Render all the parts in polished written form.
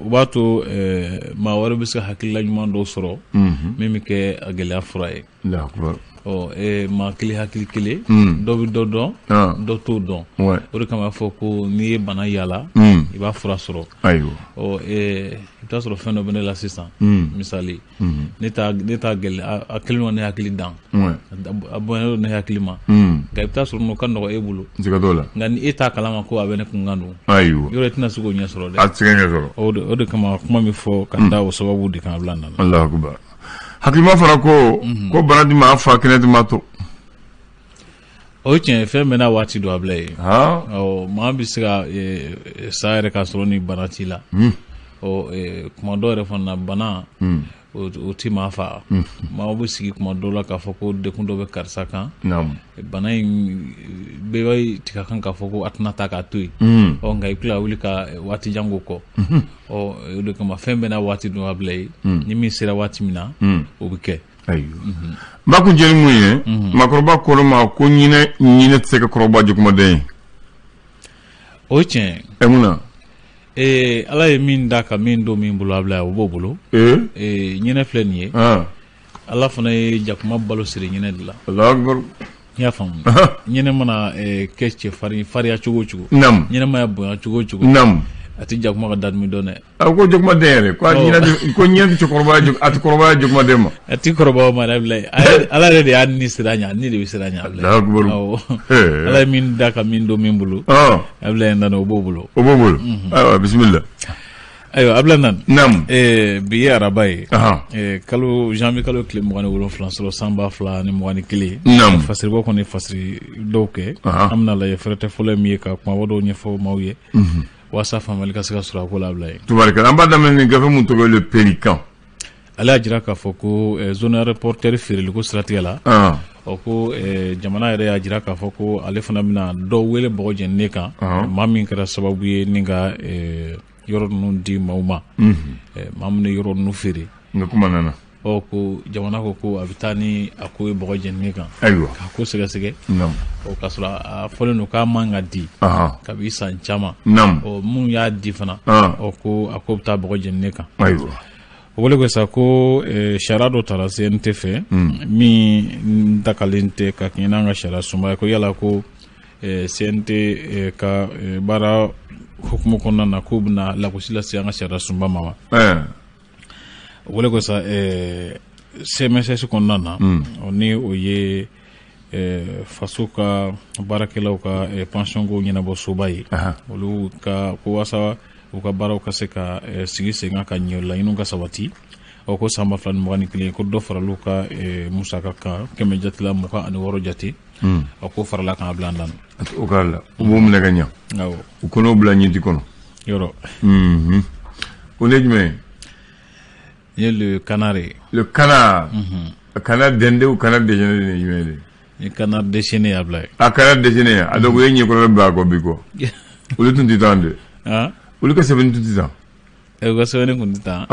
O b'a to maa wɛrɛ bɛ se ka hakilila ɲuman dɔw sɔrɔ min bɛ kɛ a gɛlɛya fura ye. Ɔ, maa kelen hakili kelen, dɔ bɛ dɔ dɔn, dɔ t'o dɔn. O de kama a fɔ ko n'i ye bana yala, i b'a fura sɔrɔ. Ɔ, i bɛ t'a sɔrɔ fɛn dɔ bɛ ne la sisan, misali, ne t'a gɛlɛn, a kɛlen don ne hakili dan, a bonyalen don ne hakili ma. Nka i bɛ t'a sɔrɔ n'o ka nɔgɔ e bolo. Siga t'o la. Nka ni e t'a kalama ko a bɛ ne kunkan don, ayiwa, yɔrɔ i tɛna se k'o ɲɛ sɔrɔ dɛ. A tɛ se ka ɲɛ sɔrɔ. O de kama kuma min fɔ ka da o sababu de kan, a bila nana. Alahu akubar. Hakilima fana ko bana ti maa fa, kɛnɛ ti maa to. O ye tiɲɛ ye, fɛn bɛɛ n'a waati don, a bila ye. Ɔ, maa bɛ se ka sa yɛrɛ k'a sɔrɔ ni bana t'i la. Ɔ, kuma dɔw yɛrɛ fana na, bana o ti maa fa. Maaw bɛ sigi kuma dɔw la k'a fɔ ko degun dɔ bɛ karisa kan. Bana in bɛɛ bɛ tigɛ kan k'a fɔ ko a tɛna taa k'a to yen. Ɔ, nka i bɛ tila ka wuli ka waati jan k'o kɔ. Ɔ, o de kama fɛn bɛɛ n'a waati don, a bila ye. Ni min sera waati min na, o bɛ kɛ. Ayiwa, n b'a kuncɛ ni mun ye? Maakɔrɔba ko ne ma ko ɲinɛ tɛ se ka kɔrɔba jugumaden ye. O ye tiɲɛ ye. Ɛ, mun na? Ee, Ala ye min da ka min don min bolo, a bila, o b'o bolo. Ɲinɛ filɛ nin ye. Ala fana ye jakuma balo siri ɲinɛ de la. Alahu akubar. I y'a faamu? Ɲinɛ mana kɛ cɛ farin farinya cogo o cogo, ɲinɛ mana bonya cogo o cogo, a tɛ jakuma ka dadimi dɔn dɛ. A ko jakuma den yɛrɛ ko ko ɲinɛ tɛ kɔrɔbaya, a tɛ kɔrɔbaya jakuma den ma. A tɛ kɔrɔbaya ma dɛ, bilayi. Ala yɛrɛ de y'a ni sira ɲɛ, a ni de bɛ sira ɲɛ. Alahu akubar. Ala ye min da ka min don min bolo, a bila yen, o b'o bolo. O b'o bolo. Ayiwa, bisimila. Ayiwa, Abila Nani. Naamu. Bi ye araba ye. Kalo janvier kalo tile 27 sɔrɔ san 2021. Fasiribɔ kɔni fasiri dɔw kɛ. An bɛna lajɛ fɛrɛtɛ fɔlɔ min ye ka kumaba dɔw ɲɛfɔ maaw ye, walasa faamuyali ka se ka sɔrɔ a ko la, Abila ye. Tubarikala, an b'a daminɛ ni gafe mun tɔgɔ ye Le Pélican. Ale y'a jira k'a fɔ ko zone aéroportuaire feereli ko siratigɛ la, ɔ, ko jamana yɛrɛ y'a jira k'a fɔ ko ale fana bɛna dɔ wele bɔgɔ jeninen kan, maa min kɛra sababu ye ni ka yɔrɔ ninnu di maaw ma, maa minnu ye yɔrɔ ninnu feere. Nka kuma nana. Ɔ, ko jamana ko a bɛ taa ni a ko ye bɔgɔ jeninen kan, k'a ko sɛgɛsɛgɛ. Ɔ, k'a sɔrɔ a fɔlen don k'a man ka di kabi san caman. Ɔ, minnu y'a di fana, ɔ, ko a ko bɛ taa bɔgɔ jeninen kan. O wele ko sa ko sariya dɔ tara CNT fɛ min dakalen tɛ ka kɛɲɛ n'an ka sariya sunba ye, ko yala ko CNT ka baara hukumu kɔnɔna na, k'u bɛna lagosi lase an ka sariya sunba ma wa? O wele ko sa CMSS kɔnɔna na, ni o ye faso ka baarakɛlaw ka pension ko ɲɛnabɔ soba ye, olu ka ko walasa u ka baaraw ka se ka sigi sen kan ka ɲɛ, laɲiniw ka sabati, ɔ, ko san 2021, ko dɔ faral'u ka musaka kan kɛmɛ jate la 26 jate. A ko farala kan, a bila an dan. O k'a la, u b'o minɛ ka ɲɛ. U kɔnɔw bila ɲinti kɔnɔ. Yɔrɔ. O ne jumɛn ye? N ye Le Canard ye. Le Canard. Canard dende ou Canard déchaîné de jumɛn de? Ni Canard déchaîné y'a bila ye. A Canard déchaîné, a dɔw ye ɲɛkɔrɔ bila a kɔ bi kɔ. Olu tun tɛ tan de. Olu ka sɛbɛnni tun tɛ tan. U ka sɛbɛnni tun tɛ tan.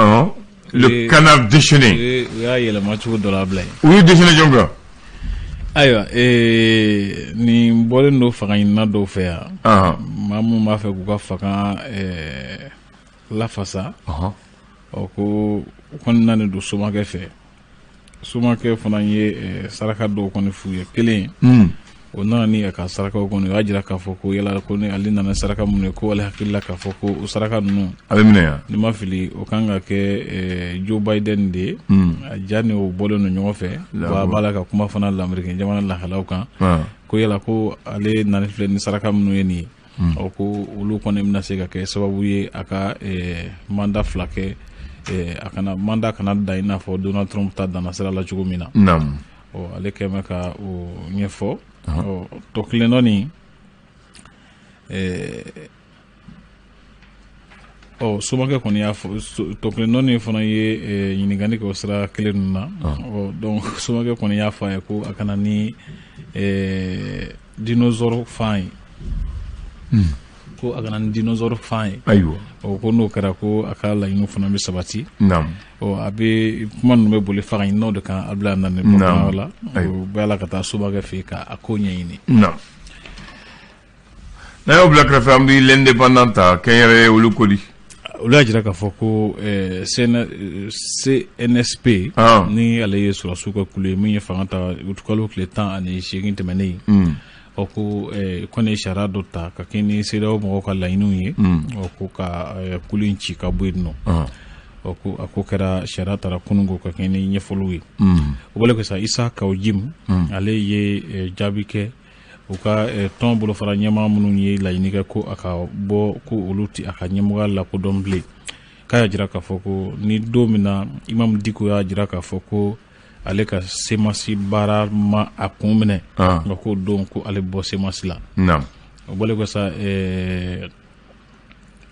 Le Canard déchaîné. U y'a yɛlɛma cogo dɔ la, a bila ye. U y'u déchaîné jɔn kan? Ayiwa, nin bɔlen don fanga ɲinina dɔw fɛ yan. Maa minnu b'a fɛ k'u ka fanga lafasa. Ɔ, ko u kɔni nana don somakɛ fɛ. Somakɛ fana ye saraka dɔw kɔni f'u ye. Kelen, o nana ni a ka sarakaw kɔni, o y'a jira k'a fɔ ko yala ko ni ale nana saraka minnu ye, ko ale hakili la k'a fɔ ko o saraka ninnu, a bɛ minɛ yan. Ni ma fili, o kan ka kɛ Joe Biden de ye. A ja ni o bɔlen don ɲɔgɔn fɛ. Wa a b'a la ka kuma fana lamericain jamana lahalaw kan, ko yala ko ale nana filɛ ni saraka minnu ye nin ye, ɔ, ko olu kɔni bɛna se ka kɛ sababu ye a ka mandat fila kɛ, a kana mandat kana dan i n'a fɔ Donald Trump ta danna sira la cogo min na. Ɔ, ale kɛn bɛ ka o ɲɛfɔ. Ɔ, tɔ kelen dɔ nin, ɔ, somakɛ kɔni y'a fɔ, tɔ kelen dɔ nin fana ye ɲininkali kɛ o sira kelen ninnu na. Ɔ, donc somakɛ kɔni y'a fɔ a ye ko a kana ni dinosaure fan ye, ko a kana ni dinosaure fan ye. Ɔ, ko n'o kɛra, ko a ka laɲiniw fana bɛ sabati. Ɔ, a bɛ kuma ninnu bɛ boli fanga ɲininaw de kan, a bila na ni la, o bɛɛ la ka taa somakɛ fɛ yen ka a ko ɲɛɲini. N'a y'o bila kɛrɛfɛ, an bɛ L'Indépendant ta, kɛnyɛrɛye olu ko di? Olu y'a jira k'a fɔ ko CNSP, ni ale ye sɔrɔdasiw ka kulu ye min ye fanga ta utikalo tile 18 tɛmɛnen, ɔ ko kɔni ye sariya dɔ ta ka kɛ ni CEDEAO mɔgɔw ka laɲiniw ye, ɔ ko ka kulu in ci ka bɔ yen nɔ. Ɔ ko a ko kɛra, sariya tara kununko ka kɛ ni ɲɛfɔliw ye. O bɔlen kɔfɛ sa, Isa Kawu Jim, ale ye jaabi kɛ u ka tɔn bolofara ɲɛmaa minnu ye laɲini kɛ ko a ka bɔ, ko olu tɛ a ka ɲɛmɔgɔya lakodɔn bilen. K'a y'a jira k'a fɔ ko ni don min na Imam Diko y'a jira k'a fɔ ko ale ka CMAS baara ma a kun minɛ, nka ko don ko ale bɔ CMAS la. O bɔlen kɔ sa,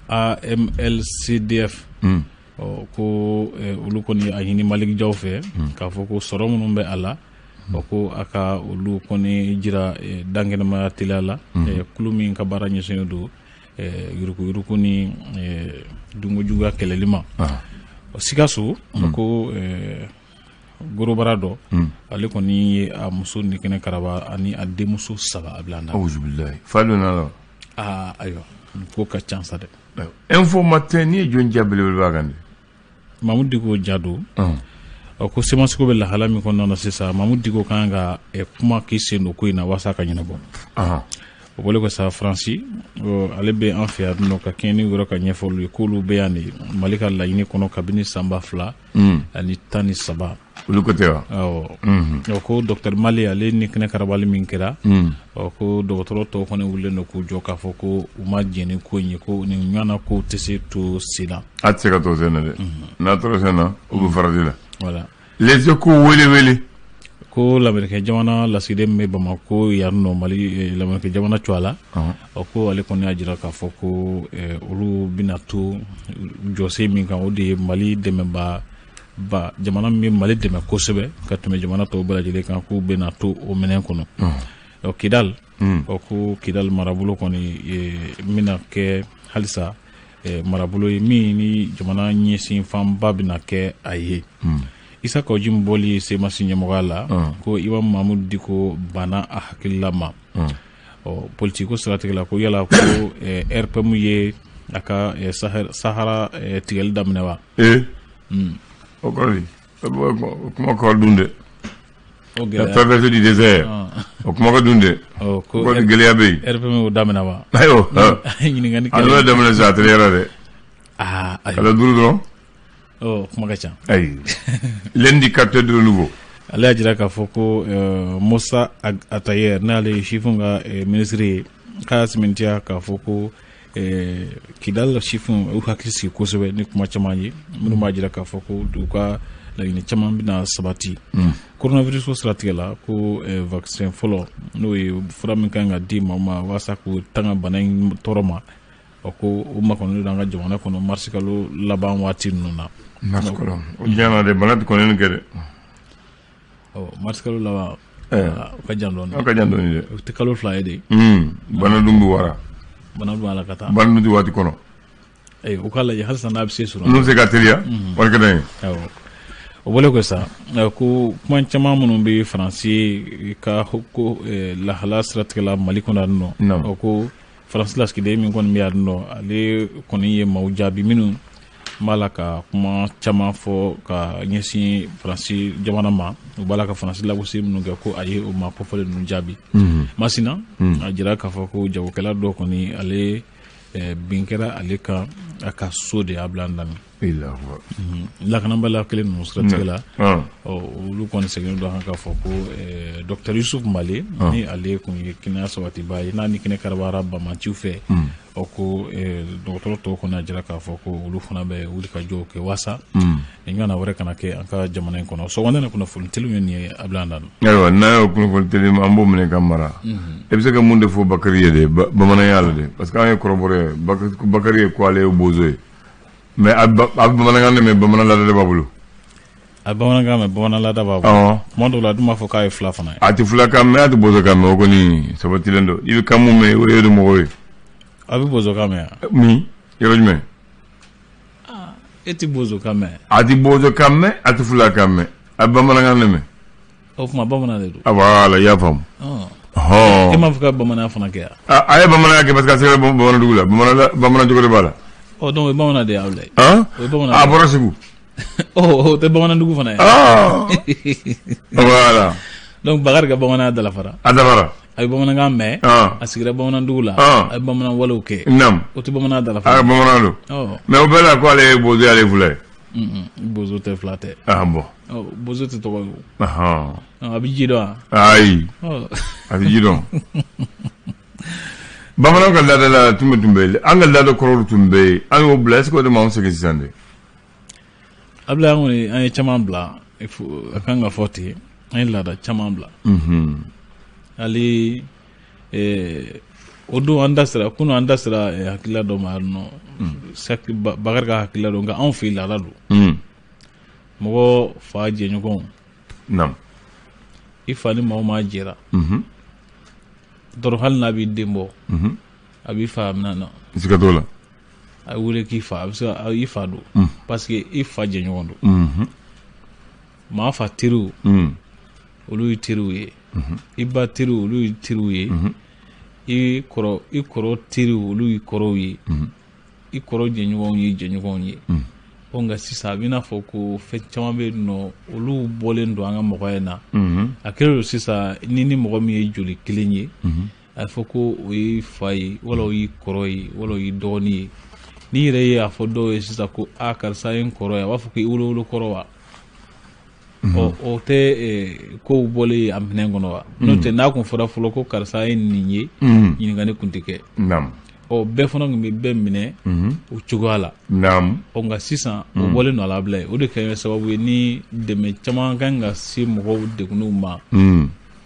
AMLCDF, ɔ ko olu kɔni a ɲini Malick Diaw fɛ k'a fɔ ko sɔrɔ minnu bɛ a la, ɔ ko a ka olu kɔni jira dankɛnɛmaya teliya la. Kulu min ka baara ɲɛsinnen don yuruguyurugu ni dunkojuguya kɛlɛli ma, Sikaso, ko gorobara dɔ, ale kɔni ye a muso ni kɛnɛ karaba ani a denmuso saba a bila na. Fa donna la. Aa, ayiwa, ko ka ca sa dɛ. Info Matin, n'i ye jɔn ja belebeleba kan de? Mamu Diko ja don. Ɔ ko CMAS ko bɛ lahala min kɔnɔna na sisan, Mamu Diko kan ka kuma k'i sen don ko in na walasa ka ɲɛnabɔ. O bɔlen kɔ sa, Faransi, ale bɛ an fɛ yan nɔ ka kɛɲɛ ni yɔrɔ ka ɲɛfɔliw ye, k'olu bɛ yan de Mali ka laɲini kɔnɔ kabini san 2013. Olu ko tɛ wa? Awɔ. Ko docteur Mali, ale ni kɛnɛ karabali min kɛra, ɔ ko dɔgɔtɔrɔ tɔw kɔni wulilen don k'u jɔ k'a fɔ ko u ma jɛn ni ko in ye, ko nin ɲɔgɔnna kow tɛ se to sen na. A tɛ se ka to sen na dɛ. N'a tora sen na, o bɛ farati la. Voilà. Les Échos, wele wele. Ko Lamerikɛn jamana lasigiden min bɛ Bamakɔ yan nɔ, Mali Lamerikɛn jamana cogoya la, ɔ ko ale kɔni y'a jira k'a fɔ ko olu bɛna to jɔsen min kan, o de ye Mali dɛmɛba ba jamana min bɛ Mali dɛmɛ kosɛbɛ ka tɛmɛ jamana tɔw bɛɛ lajɛlen kan, k'u bɛna to o minɛn kɔnɔ. Ɔ Kidal, ɔ ko Kidal marabolo kɔni bɛna kɛ halisa marabolo ye min ni jamana ɲɛsin fanba bɛna kɛ a ye. Isa Kawu Jim bɔli CMAS ɲɛmɔgɔya la, ko Imam Mamudu Diko banna a hakilila ma. Ɔ politiko siratigɛ la, ko yala ko RPM ye a ka Sahara tigɛli daminɛ wa? Ee, o kɔrɔ di? O kuma kɔrɔ dun dɛ. La traversée du désert, o kuma ka dun dɛ. Ko kɔni gɛlɛya bɛ yen. RPM y'o daminɛ wa? Ayiwa. Ɲininkali. A n'o daminɛ sa, a teliyara dɛ. Aa, ayiwa. Kalo 5 dɔrɔn. Ɔ kuma ka ca. Ayi, L'indicateur de nouveau. Ale y'a jira k'a fɔ ko Musa Atayer, n'ale ye sifinw ka minisiri ye, k'a y'a sɛmɛntiya k'a fɔ ko Kidal sifinw u hakili sigi kosɛbɛ ni kuma caman ye minnu b'a jira k'a fɔ ko u ka laɲini caman bɛna sabati. Coronavirus siratigɛ la, ko vaccin fɔlɔ, n'o ye fura min kan ka di maaw ma walasa k'u tanga bana in tɔɔrɔ ma, ɔ ko o makɔnɔnen don an ka jamana kɔnɔ marisikalo laban waati ninnu na. Marisikalo o diɲɛ dɛ, bana tɛ kɔnni kɛ dɛ. Ɔ marisikalo laban, o ka jan dɔɔnin. O ka jan dɔɔnin dɛ. O tɛ kalo 2 ye de. Bana dun bɛ wara. Bana dun b'a la ka taa. Bana dun tɛ waati kɔnɔ. Ayi, u k'a lajɛ halisa n'a bɛ se sɔrɔ. N'u bɛ se ka teliya, wari ka d'an ye. Awɔ. O bɔlen kɔ sa, ko kuma caman minnu bɛ Faransi ka ko lahala siratigɛ la Mali kɔnɔ yan nɔ. Ɔ ko Faransi lasigiden min kɔni bɛ yan nɔ, ale kɔni ye maaw jaabi minnu b'a la ka kuma caman fɔ ka ɲɛsin Faransi jamana ma, u b'a la ka Faransi lagosi minnu kɛ, ko a ye o maa kofɔlen ninnu jaabi. Masina, a jira k'a fɔ ko jagokɛla dɔ kɔni, ale bin kɛra ale kan a ka so de, y'a bila an lamɛn. Lakanabaliya kelen ninnu siratigɛ la, olu kɔni seginnen don an kan k'a fɔ ko docteur Yusuf Male, ni ale kun ye kɛnɛya sabatiba ye, n'a ni kɛnɛ karabara bamaciw fɛ, ɔ ko dɔgɔtɔrɔ tɔw kɔni y'a jira k'a fɔ ko olu fana bɛ wuli ka jɔw kɛ waasa nin ɲɔgɔnna wɛrɛ kana kɛ an ka jamana in kɔnɔ. Sɔgɔmada in kunnafoni teliw ye nin ye, a bila an da. Ayiwa, n'a y'o kunnafoni teli, an b'o minɛ ka mara. E bɛ se ka mun de fɔ Bakari ye de bamananya la de? Parce que an ye kɔrɔbɔrɔ ye, Bakari ye ko ale ye bozo ye, mais a bɛ bamanankan de mɛn, bamanan laada de b'a bolo. A bamanankan mɛn, bamanan laada b'a bolo. Tuma dɔw la, a dun b'a fɔ k'a ye fila fana ye. A tɛ fulakan mɛn, a tɛ bozokan mɛn, o kɔni sabatilen don. I bɛ kan mun mɛn, o ye mɔgɔw ye. A bɛ bozokan mɛn yan. Min yɔrɔ jumɛn? E tɛ bozokan mɛn. A tɛ bozokan mɛn, a tɛ fulakan mɛn, a bɛ bamanankan de mɛn. O tuma bamanan de don. A voilà, i y'a faamu. E m'a fɔ ka bamananya fana kɛ yan. A ye bamananya kɛ parce que a sera bamanan dugu la, bamanan cogo de b'a la. Ɔ, donc o ye bamanan de ye, Abulayi. Han? O ye bamanan. A bɔra Segu. Ɔ, o tɛ bamanan dugu fana ye. Ah, voilà. Donc Bakari ka bamananya dalafara. A dafara. A ye bamanankan mɛn. A sigira bamanan dugu la. A ye bamanan walew kɛ. O tɛ bamananya dalafara? A bamanan don. Mais o bɛɛ la, ko ale ye bozo ye, ale ye fula ye. Bozo tɛ, fila tɛ. Ah bon. Ɔ, bozo tɛ tɔgɔ ye o. A bɛ ji dɔn wa? Ayi. A bɛ ji dɔn. Bamananw ka laada la tun bɛ yen, an ka laada kɔrɔw tun bɛ yen, an y'o bila. Est ce que o de m'anw sɛgɛn sisan de? Abulayi, an kɔni, an ye caman bila, a kan ka fɔ ten, an ye laada caman bila. Hali o don, an da sera kunun, an da sera hakilila dɔ ma yan nɔ, Bakari ka hakilila dɔ, nka anw fɛ yen, laada don. Mɔgɔ fa jɛɲɔgɔnw, i fa ni maa o maa jɛra dɔrɔn, hali n'a b'i den bɔ, a b'i fa minɛ na. Siga t'o la. A wele k'i fa, a bɛ se ka i fa don, parce que i fa jɛɲɔgɔn don. Maa fa teriw, olu ye teriw ye. I ba teriw, olu ye teriw ye. I kɔrɔ, i kɔrɔ teriw, olu ye kɔrɔw ye. I kɔrɔ jɛɲɔgɔnw ye jɛɲɔgɔnw ye. Ɔ, nka sisan a bɛ n'a fɔ ko fɛn caman bɛ yen nɔ, olu bɔlen don an ka mɔgɔya in na. A kɛlen don sisan, ni mɔgɔ min ye joli kelen ye, a bɛ fɔ ko o ye fa ye, wala o y'i kɔrɔ ye, wala o y'i dɔgɔnin ye. N'i yɛrɛ ye a fɔ dɔw ye sisan ko a karisa ye n kɔrɔ ye, a b'a fɔ ko i wolo kɔrɔ wa? Ɔ, o tɛ kow bɔlen a minɛn kɔnɔ wa? N'o tɛ, n'a kun fɔra fɔlɔ ko karisa ye nin ye, ɲininkali kun tɛ kɛ. Ɔ, bɛɛ fana tun bɛ bɛɛ minɛ o cogoya la. Ɔ, nka sisan o bɔlen don a la, Abulayi. O de kɛ sababu ye ni dɛmɛ caman kan ka se mɔgɔw degunnenw ma.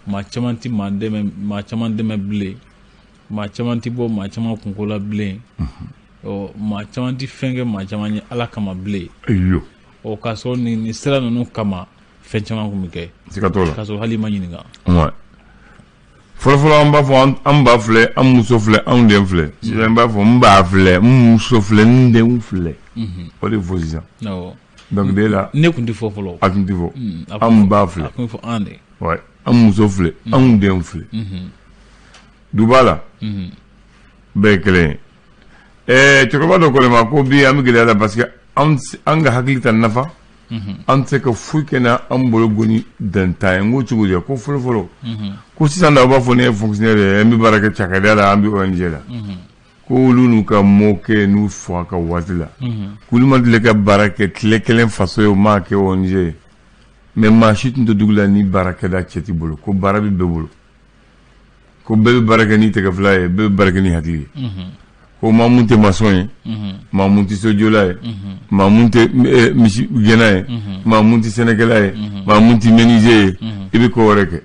Maa caman tɛ maa dɛmɛ, maa caman dɛmɛ bilen. Maa caman tɛ bɔ maa caman kunko la bilen. Ɔ, maa caman tɛ fɛn kɛ maa caman ye Ala kama bilen. Ɔ, k'a sɔrɔ nin sira ninnu kama, fɛn caman tun bɛ kɛ. Siga t'o la. K'a sɔrɔ hali i ma ɲininka. Fɔlɔfɔlɔ, an b'a fɔ an ba filɛ, an muso filɛ, anw den filɛ. Sisan n b'a fɔ n ba filɛ, n muso filɛ, n denw filɛ. O de fɔ sisan. Donc de la. Ne tun tɛ fɔ fɔlɔ. A tun tɛ fɔ. An ba filɛ. A tun bɛ fɔ an de. Ouais, an muso filɛ, anw denw filɛ. Duba la. Bɛɛ ye kelen ye. Cɛkɔrɔba dɔ ko ne ma ko bi an bɛ gɛlɛya la, parce que an ka hakili ta nafa. An tɛ se ka foyi kɛ na an bolo goni dantan ye. N ko cogo di? Ko fɔlɔ fɔlɔ, ko sisan de aw b'a fɔ ne ye fonctionnaire ye, an bɛ baara kɛ cakɛda la, an bɛ ONG la. Ko olu n'u ka mɔkɛ n'u fa ka waati la, k'olu ma deli ka baara kɛ tile kelen faso ye, u m'a kɛ ONG ye. Mais maa si tun tɛ dugu la ni baarakɛda cɛ t'i bolo. Ko baara bɛ bɛɛ bolo, ko bɛɛ bɛ baara kɛ ni tɛgɛ fila ye, bɛɛ bɛ baara kɛ ni hakili ye. Ko maa mun tɛ maçon ye, maa mun tɛ sojɔla ye, maa mun tɛ misi gɛnna ye, maa mun tɛ sɛnɛkɛla ye, maa mun tɛ menuisier ye, i bɛ ko wɛrɛ kɛ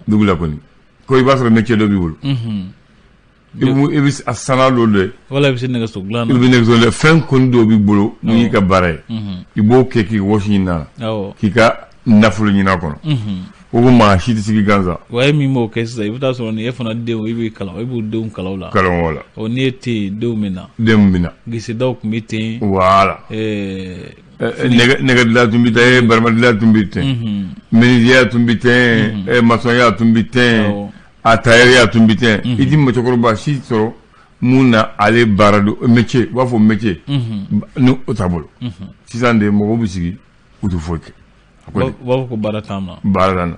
dugu la kɔni. Ko i b'a sɔrɔ métier dɔ b'i bolo, i bɛ a sanna dɔ de. Wala i bɛ se nɛgɛso dilan na. I bɛ nɛgɛso dilan, fɛn kɔni dɔ b'i bolo mun y'i ka baara ye, i b'o kɛ k'i wɔsi ɲini a la, k'i ka nafolo ɲini a kɔnɔ. Ko maa si tɛ sigi gansan. Wa e min b'o kɛ sisan, i bɛ taa sɔrɔ ni e fana denw, i b'i kalan, i b'u denw kalan o la. Kalan o la. Ɔ, n'i e tɛ yen, denw bɛ na. Denw bɛ na. Gisidaw tun bɛ ten. Voilà. Nɛgɛ dilan tun bɛ ten, barama dilan tun bɛ ten, menuisier tun bɛ ten, maçonnya tun bɛ ten, a tailleur tun bɛ ten. I ti cɛkɔrɔba si sɔrɔ mun na ale baara don métier, u b'a fɔ métier ni o t'a bolo. Sisan de mɔgɔw bɛ sigi, u tɛ foyi kɛ. U b'a fɔ ko baara t'an ma. Baara t'an na.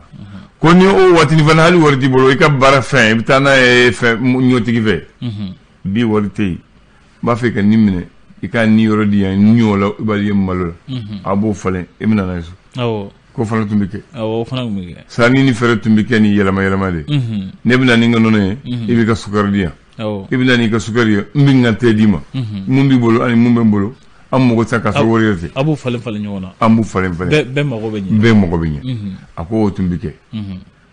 Ko ni o waati fana, hali wari t'i bolo, i ka baara fɛn, i bɛ taa n'a ye fɛn ɲɔtigi fɛ. Bi wari tɛ yen, n b'a fɛ ka nin minɛ, i ka nin yɔrɔ di yan ɲɔ la, i b'a ye malo la, a b'o falen, i bɛ na n'a ye so. Ko fana tun bɛ kɛ. Awɔ, o fana tun bɛ kɛ. Sanni ni fɛɛrɛ tun bɛ kɛ ni yɛlɛma yɛlɛma de. Ne bɛ na ni n ka nɔnɔ ye, i b'i ka sukaro di yan. I bɛ na n'i ka sukaro ye, n bɛ n ka te d'i ma. Mun b'i bolo ani mun bɛ n bolo, an mago tɛ ka sɔrɔ wari yɛrɛ tɛ. A b'u falen falen ɲɔgɔn na. An b'u falen falen. Bɛɛ mago bɛ ɲɛ. Bɛɛ mago bɛ ɲɛ. A ko o tun bɛ kɛ.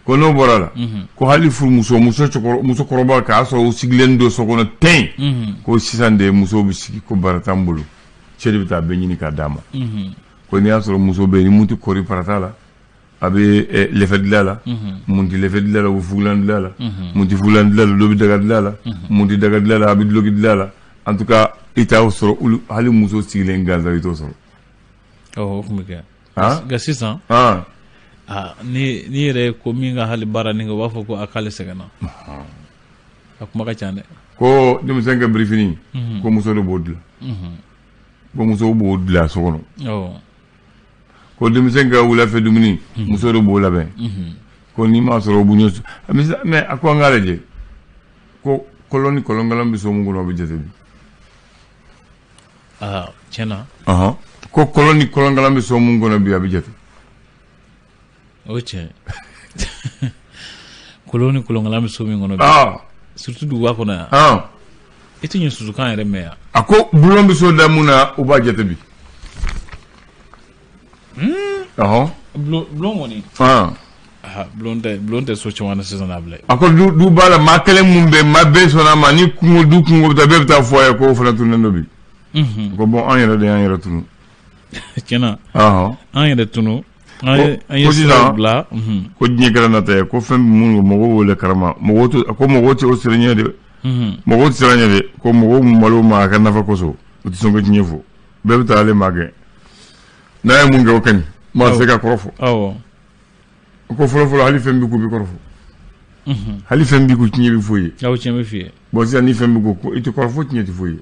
Ko n'o bɔra la, ko hali furumuso, muso cɛkɔrɔba, musokɔrɔba, k'a sɔrɔ u sigilen don so kɔnɔ ten. Ko sisan de musow bɛ sigi ko baara t'an bolo, cɛ de bɛ taa bɛɛ ɲini k'a d'a ma. Ko n'i y'a sɔrɔ muso bɛ yen ni mun tɛ kɔri parata la, a bɛ lɛfɛ dilan la. Mun tɛ lɛfɛ dilan la, o bɛ fugulan dilan la. Mun tɛ fugulan dilan la, dɔ bɛ daga dilan la. Mun tɛ daga dilan la, a bɛ duloki dilan la. En tout cas, i t'a sɔrɔ olu, hali muso sigilen gansan, i t'o sɔrɔ. Awɔ, o tun bɛ kɛ. Nka sisan, ni n'i yɛrɛ ko min ka hali baara nin kɛ, u b'a fɔ ko a k'ale sɛgɛnna. A kuma ka ca dɛ. Ko denmisɛn ka birifini, ko muso de b'o dilan, ko musow b'o dilan so kɔnɔ. Ko denmisɛn ka wulafɛ dumuni, muso de b'o labɛn. Ko n'i m'a sɔrɔ o b'u ɲɛ. Mais a ko an k'a lajɛ, ko kɔlɔn ni kɔlɔnkalan bɛ so mun kɔnɔ, o bɛ jate bi. Aa, tiɲɛ na. Ko kɔlɔn ni kɔlɔnkalan bɛ so mun kɔnɔ bi, a bɛ jate. O ye tiɲɛ. Kolon ni kolonkalan bɛ so min kɔnɔ bi, surtout duguba kɔnɔ yan, i tɛ ɲɛ susukan yɛrɛ mɛn yan. A ko bulon bɛ so da mun na, u b'a jate bi. Bulon kɔni, bulon tɛ so caman na sisan n'a bila. A ko du b'a la, maa kelen mun bɛ, maa bɛɛ sɔnna a ma, ni kungo du kungo bɛ taa, bɛɛ bɛ taa fɔ a ye k'o fana tununnen don bi. Ko bon, an yɛrɛ de y'an yɛrɛ tunu. Tiɲɛna, an yɛrɛ tunu, an ye sira bila. Ko diɲɛ kɛra nata ye, ko fɛn minnu mɔgɔw wele karama, mɔgɔw tɛ, ko mɔgɔw tɛ o siran ɲɛ de, mɔgɔw tɛ siran ɲɛ de. Ko mɔgɔw malo ma a ka nafa kosɔn, u tɛ sɔn ka tiɲɛ fɔ. Bɛɛ bɛ taa ale maa gɛn, n'a ye mun kɛ, o ka ɲi, maa tɛ se ka kɔrɔ fɔ. Ko fɔlɔ fɔlɔ, hali fɛn bɛ ko bɛ kɔrɔ fɔ, hali fɛn bɛ ko tiɲɛ bɛ fɔ ye. Aw, tiɲɛ bɛ f'i ye. Bon, sisan ni fɛn bɛ ko, i tɛ kɔrɔ fɔ, tiɲɛ tɛ fɔ ye.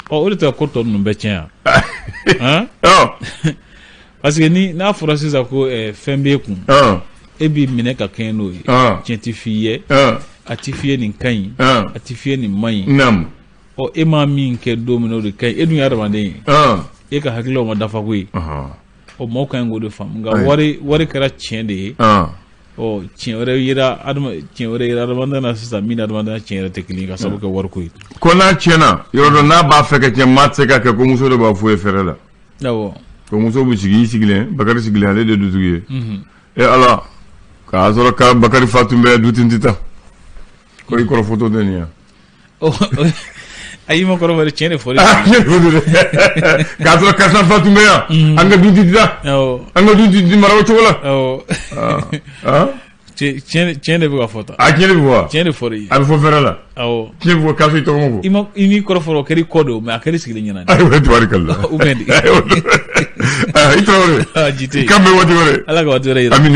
Ɔ, o de tɛ ko tɔ ninnu bɛɛ tiɲɛ yan, parce que ni n'a fɔra sisan ko fɛn b'e kun, e b'i minɛ ka kɛɲɛ n'o ye, tiɲɛ tɛ f'i ye, a tɛ f'i ye nin ka ɲi, a tɛ f'i ye nin man ɲi. Ɔ, e ma min kɛ don min na, o de ka ɲi. E dun ye adamaden ye, e ka hakililaw ma dafa koyi. Ɔ, maaw ka ɲi k'o de faamu. Nka wari kɛra tiɲɛ de ye. Ɔ, tiɲɛ wɛrɛ yera adama, tiɲɛ wɛrɛ yera adamadenya na sisan min ni adamadenya tiɲɛ yɛrɛ tɛ kelen ye, ka sababu kɛ wariko ye. Ko n'a tiɲɛna yɔrɔ dɔ, n'a b'a fɛ ka tiɲɛ, maa tɛ se ka kɛ, ko muso de b'a fɔ ye fɛrɛ la. Ko muso bɛ sigi, i sigilen, Bakari sigilen, ale de ye dutigi ye. E Ala, k'a sɔrɔ ka Bakari fa tun bɛ du tɛ taa, ko i kɔrɔfɔtɔ tɛ nin ye. Ayi, ma kɔrɔ wɛrɛ, tiɲɛ de fɔra. K'a sɔrɔ karisa fa tun bɛ yan, an ka du tɛ taa, an ka du tɛ mara o cogo la. Tiɲɛ de bɛ ka fɔ tan. A tiɲɛ de bɛ fɔ. Tiɲɛ de fɔra i ye. A bɛ fɔ fɛrɛ la. Tiɲɛ bɛ fɔ k'a sɔrɔ i tɔgɔ ma fɔ. I ma i n'i kɔrɔ fɔra, o kɛra i kɔ don, mais a kɛra i sigilen ɲɛna. Ayiwa, tabarikala. Ou bien di. I Tarawele. Jite. K'an bɛn waati wɛrɛ. Ala ka waati wɛrɛ yira. Amina.